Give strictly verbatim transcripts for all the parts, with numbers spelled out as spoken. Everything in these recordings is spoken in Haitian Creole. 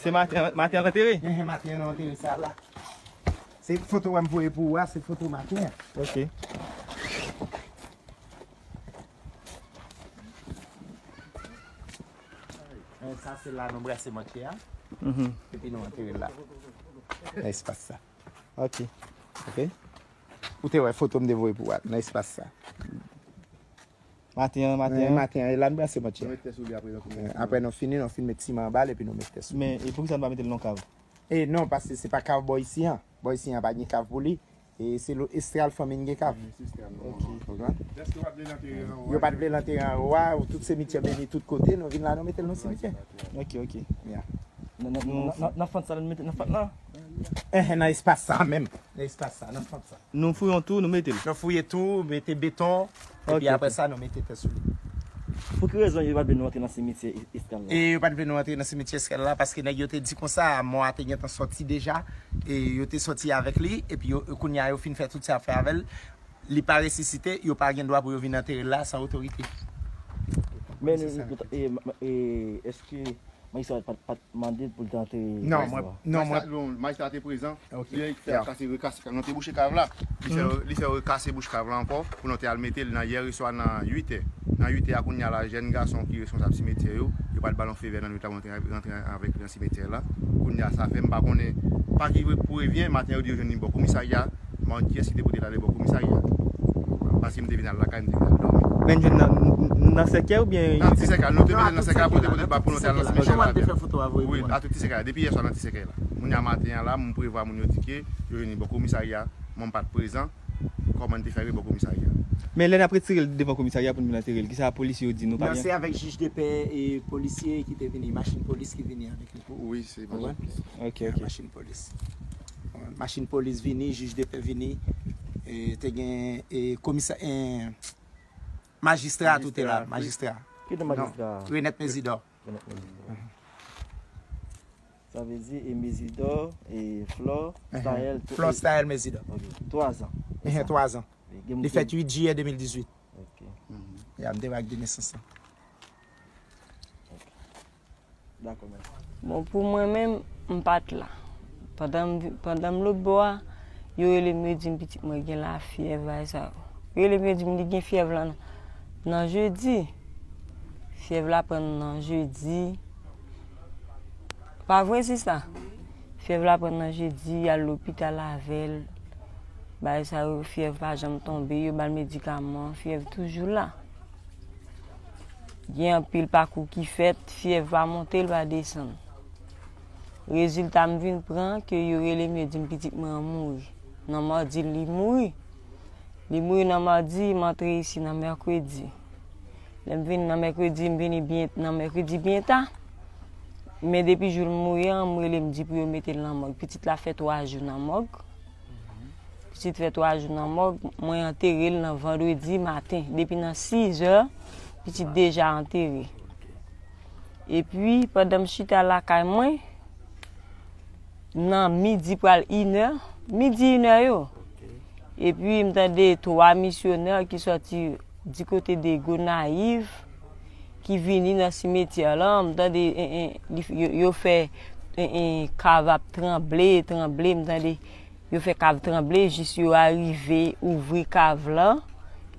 Se maten, maten an antere? Enhen, maten an antere sa la. Se foto wè m voye pou ou a, se foto maten an. Ok. Eh, sa se la nou brase mòtye a. Mhm. Epi nou antere la. Nan espas sa. Ok. Ok. Ou te wè foto m te voye pou ou a, nan espas sa. Maten an, maten an. Maten an, e la n brase mòtye. Nou met tè sou li apre, nou fin met siman. Apre nou fini, nou fin met siman anba l epi nou met tè sou li. Men, e poukisa nou pa mete l nan kav? E non, paske se pa kav bò isi an. Bò isi an pa gen kav pou li. E se lo Estral fanmi n gen kav. Wi, se Estral, non, non, non. Ou konprann? Dèske yo pa t vle l antere anwo a. Yo pa t vle l antere anwo a, tout simityè beni tout kote, nou vin la, nou mete l nan simityè. Ok, ok. Ya. Nan, nan, nan, nan, nan fant sa, nou mete nan fant lan? Enhen, nan espas sa menm. Nan espas sa, nan fant sa. Nou fouye yon tou, nou mete l. Nou fouye tou, mete beton, epi apre sa, nou mete tè sou li. Pou ki rezon yo pa t vle nou antre nan simityè Estral la? E yo pa t vle nou antre nan simityè Estral la, paske nèg yo te di konsa, mò a te gentan sòti deja, e yo te sòti avèk li, epi yo, kounye a, yo fin fè tout sa yo fè avè l, li pa resisite, yo pa gen dwa pou yo vin antere l la san otorite. Men, e, e, èske Majistra pa t, pa t mande l pou l te antre. Non, mwen, non, mwen. Majistra, non, majistra te prezan. Ok. Li fè kase, rekase, nou te bouche kav la. Li fè, li fè rekase bouch kav la ankò pou nou te al mete l nan yè oswa nan uit è. Nan uit è a kounye a la, jèn gason ki responsab simetyè yo, yo pral ba l yon fevè nan nwit la pou nou te rantre avèk li nan simetyè la. Kounye a sa fè m pa konnen pa ki pou revyen, maten yo di yo jwenn li bò komisarya. Mwen kiyès ki te pote l ale bò komisarya? Paske m te vin al lakay, m te vin al dòmi. Men jwenn nan, nan sèkèy oubyen? Nan ti sèkèy, nou te mete l nan sèkèy pou te pote l ba pou nou te al nan simetyè la. Wi, a tout ti sèkèy la. Depi yè swa nan ti sèkèy la. Moun ya maten an la, m prevwa moun yo di ke yo jwenn li bò komisarya. Mwen m pa t prezan. Kòman n te fè rive bò komisarya? Men lè n ap retire l devan komisarya pou n vin antere l, kisa polisye yo di nou pa byen? Non, se avèk jij de pè e polisye ki te vini, machin polis ki vini avèk li. Wi, se machin polis. Ok, ok. Machin polis. Machin polis vini, jij de pè vini, e, te gen, e, komisa, e, majistra tou te la, majistra. Ki non majistra? Renette Mésidor. Renette Mésidor. Sa vle di, e Mésidor, e Flore Staël, tou. Flore Staël Mésidor. Ok. Twa zan. Enhen, twa zan. Li fèt uit jiyè de mil dizuit. Ok. Ya, m te wè ak de nesans lan. Dakò, mèsi. Bon, pou mwen menm, m pa t la. Pandan m, pandan m lòt bò a, yo rele m, yo di m pitit mwen gen lafyèv, bagay sa yo. Yo rele m, yo di m li gen fyèv lan nan jedi. Fyèv la pran nan jedi. Pa vre, sista? Fyèv la pran nan jedi, al lopital avè l. Bagay sa yo, fyèv pa janm tonbe, yo ba l medikaman, fyèv toujou la. Gen anpil pakou ki fèt, fyèv pa monte, l pa desann. Rezilta m vin pran ke yo rele m, yo di m pitit mwen an mouri. Nan madi, li mouri. Li mouri nan madi, m antre isi nan mèkredi. Lè m vin nan mèkredi, m vini byen, nan mèkredi byen ta. Men depi jou l mouri an, m rele, m di pou yo mete l nan mòg. Pitit la fè twa jou nan mòg. Pitit fè twa jou nan mòg, mwen antere l nan vandredi maten. Depi nan sizè, pitit deja antere. Epi, pandan m chita lakay mwen, nan midi pral inè, midi inè yo. Epi, m tande twa misyonè ki sòti di kote de Gonayiv, ki vini nan simetyè lan. M tande, en, en, li, yo, yo fè, en, en, kav ap tranble, tranble, m tande. Yo fè kav tranble jis yo arive ouvri kav lan.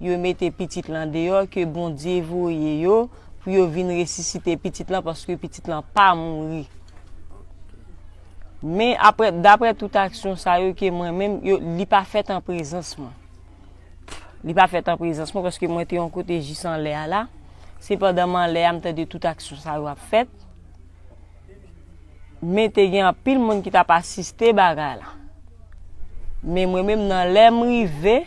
Yo mete pitit lan deyò ke Bondye voye yo pou yo vin resisite pitit lan paske pitit lan pa mouri. Men apre, daprè tout aksyon sa yo ke mwen menm, yo, li pa fèt an prezans mwen. Li pa fèt an prezans mwen paske mwen te yon kote jis anlè a la. Sepandan m anlè a, m tande tout aksyon sa yo ap fèt. Men te gen anpil moun ki t ap asiste bagay la. Men mwen menm, nan lè m rive,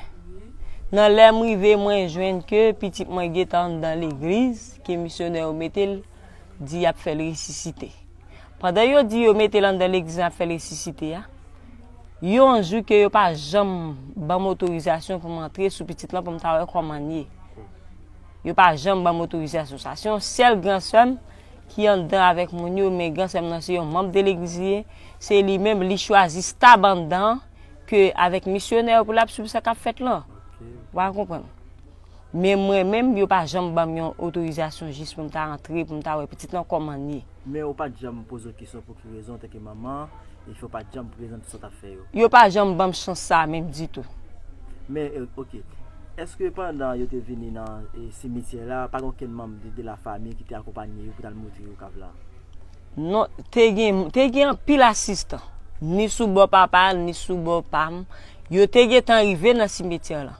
nan lè m rive, mwen jwenn ke pitit mwen gentan anndan legliz, ke misyonè yo mete l, di y ap fè l resisite. Pandan yo di yo mete l anndan legliz, y ap fè l resisite a, yon jou ke yo pa janm ban m otorizasyon pou m antre sou pitit lan pou m ta wè kòman l ye. Yo pa janm ban m otorizasyon sa. Se yon sèl gran sè m ki anndan avèk moun yo, men gran sè m nan se yon manm de legliz li ye. Se li menm, li chwazi stab anndan ke avèk misyonè yo pou l ap swiv sa k ap fèt lan. Ou pa konprann? Men mwen menm, yo pa janm ban m yon otorizasyon jis pou m ta antre, pou m ta wè pitit lan kòman l ye. Men ou pa t janm poze w kesyon pou ki rezon, antanke manman, e fè w pa t janm prezante sa w t ap fè yo? Yo pa janm ban m chans sa a menm ditou. Men, e, oke. Èske pandan yo te vini nan, e, simityè la, pa gen okenn manm de, de la famille ki te akonpanye yo pou t al montre yo kav la? Non, te gen, te gen anpil asistan, ni sou bò papa l, ni sou bò pa m. Yo te gentan rive nan simityè lan.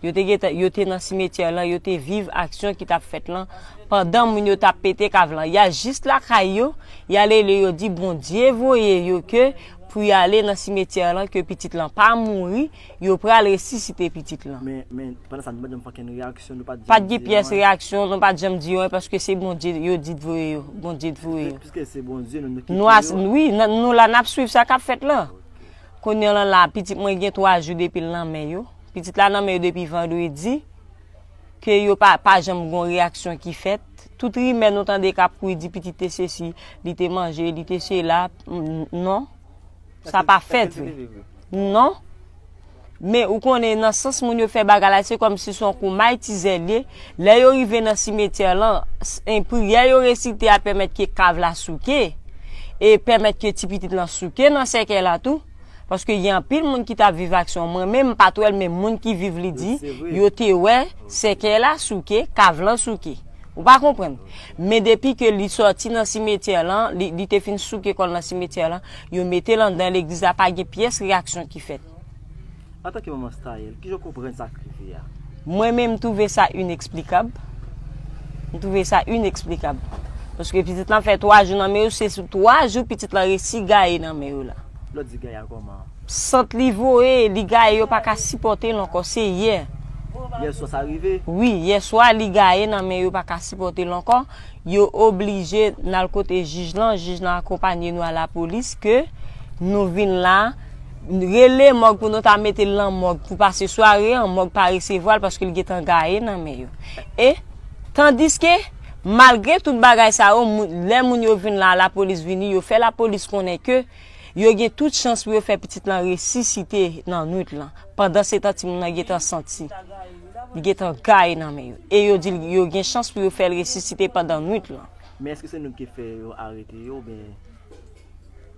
Yo te gentan, yo te nan simityè lan, yo te viv aksyon ki t ap fèt lan pandan moun yo t ap pete kav lan. Y a jis lakay yo, y a rele yo di Bondye voye yo ke pou y ale nan simityè lan, ke pitit lan pa mouri, yo pral resisite pitit lan. Men, men, pandan sa, nou pa t janm fè okenn reyaksyon, nou pa t janm di anyen. Pa t gen pyès reyaksyon, nou pa t janm di anyen, paske se Bondye yo di t voye yo, Bondye t voye yo. Piske se Bondye, nou, nou ki voye yo. Wi, n-, nou la, n ap swiv sa k ap fèt lan. Kounye a la, pitit mwen gen twa jou depi l nan men yo. Pitit la nan men yo depi vandredi, ke yo pa, pa janm gon reyaksyon ki fèt. Tout rimè nou tande k ap kouri di pitit te sesi, li te manje, li te sela, n-, non. Sa pa fèt vre. Non. Men ou konnen nan sans moun yo fè bagay la, se kòmsi se yon kou may tizè l ye. Lè yo rive nan simityè lan, s-, en priyè yo resite a pèmèt ke kav la souke. E pèmèt ke ti pitit lan souke nan sèkèy la tou. Paske gen anpil moun ki t ap viv aksyon. Mwen menm, m pa t wè l, men moun ki viv li di, yo te wè sèkèy la souke, kav lan souke. Ou pa konprann? Men depi ke li sòti nan simityè lan, li, li te fin souke kò l nan simityè lan, yo mete l anndan legliz la, pa gen pyès reyaksyon ki fèt. Antanke manman Staël, kijan w konprann sa k rive a? Mwen menm, m twouve sa ineksplikab. M twouve sa ineksplikab. Paske pitit lan fè twa jou nan men yo, se sou twa jou pitit lan resi gaye nan men yo la. Lè w di gaye a kòman? Sant li voye, li gaye, yo pa ka sipòte l ankò, se yè. Yè swa sa rive? Wi, yè swa li gaye nan men yo pa ka sipòte l ankò. Yo oblije n al kote jij lan, jij lan akonpanye nou a lapolis ke nou vin la, rele mòg pou nou ta mete l nan mòg pou pase sware an, mòg pa resevwa l paske l gentan gaye nan men yo. E, tandiske, malgre tout bagay sa yo, moun, lè moun yo vin la, lapolis vini, yo fè lapolis konnen ke yo gen tout chans pou yo fè pitit lan resisite nan nwit lan. Pandansetan, timoun nan gentan santi li gentan gaye nan men yo. E yo di l yo gen chans pou yo fè l resisite pandan nwit lan. Men èske se nou ki fè yo arete yo, oubyen?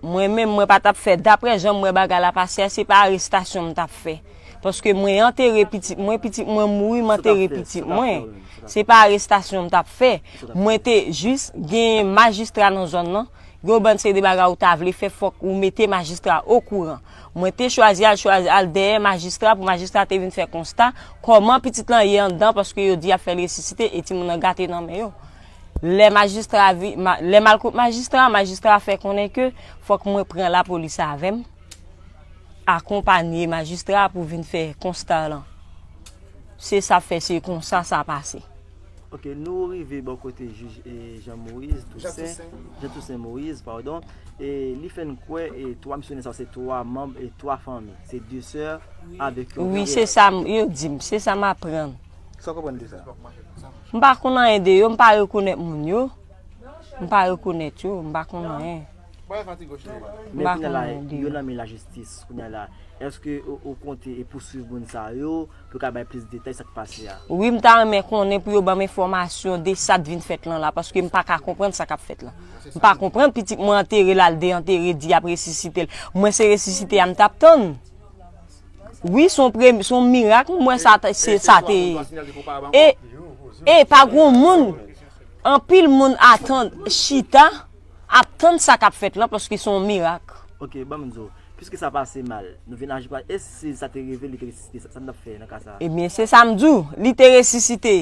Mwen menm, mwen pa t ap fè, daprè jan m wè bagay la pase a, se pa arestasyon m t ap fè. Paske mwen antere pitit mwen, pitit mwen mouri, m antere pitit mwen. Se pa arestasyon m t ap fè. Mwen te jis gen majistra nan zòn nan. Gen yon bann seri de bagay ou ta vle fè, fòk ou mete majistra okouran. Mwen te chwazi al, chwazi al dèyè majistra pou majistra te vin fè konsta kòman pitit lan ye anndan, paske yo di y ap fè l resisite e timoun nan gate nan men yo. Lè majistra vi-, ma-, lè m al kot majistra, majistra fè konnen ke fòk mwen pran lapolis avè m, akonpanye majistra pou vin fè konsta lan. Se sa fè, se konsa sa pase. Ok, nou rive bò kote jij, e, Jean Moïse Toussaint, Jean Toussaint Moïse, padon, e li fè n kwè, e, twa misyonè sa yo se twa manm e twa fanmi, se de sè avèk yon garyè. Wi, se sa m, yo di m, se sa m aprann. Sa w konprann de sa? M pa konn anyen de yo, m pa rekonèt moun yo. M pa rekonèt yo, m pa konn anyen. Men kounye a la, yo nan men lajistis kounye a la. Èske ou, ou konte e pouswiv moun sa yo pou yo ka bay plis detay sa k pase a? Wi, m ta renmen konnen pou yo ban m enfòmasyon de sa k vin fèt lan la, paske m pa ka konprann sa k ap fèt lan. M pa konprann pitit mwen antere l, al deyantere, di y ap resisite l. Mwen se resisite a m t ap tann. Wi, se yon pre-, se yon mirak, m wè sa t-, se, sa te ye. E, e pa gon moun, anpil moun atann, chita, ap tann sa k ap fèt lan, paske se yon mirak. Ok, ban m di w, piske sa pase mal, nou vin aji pa, e si sa te rive, li te resisite, sa, sa n t ap fè nan ka sa a? Ebyen, se sa m di w, li te resisite.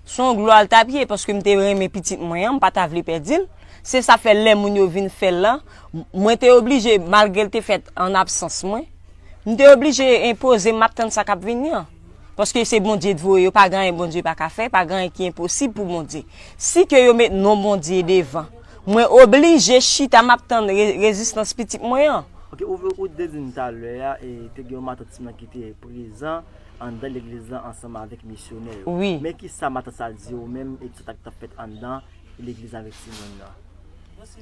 Se yon glwa l t ap ye, paske m te renmen pitit mwen an, m pa ta vle pèdi l. Se sa fè lè moun yo vin fè l lan, m-, mwen te oblije, malgre l te fèt an absans mwen, m te oblije enpoze m, m ap tann sa k ap vini an. Paske se Bondye t voye yo, pa gen anyen Bondye pa ka fè, pa gen anyen ki enposib pou Bondye. Si ke yo met non Bondye devan, mwen oblije chita, m ap tann re-, rezistans pitit mwen an. Ok, ou, ou te di n talè a, e te gen yon matant timoun ki te prezan anndan legliz lan ansanm avèk misyonè yo. Wi. Men kisa matant sa di w menm, e sa k t ap fèt anndan legliz avèk timoun nan?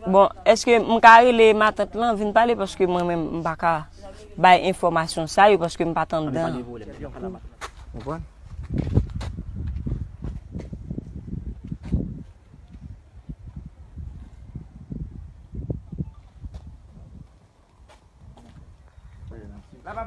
Bon, èske m ka rele matant lan vin pale? Paske mwen menm, m pa ka bay enfòmasyon sa yo, paske m pa t anndan. Pa gen pwoblèm, n ap pale a matant. Konprann?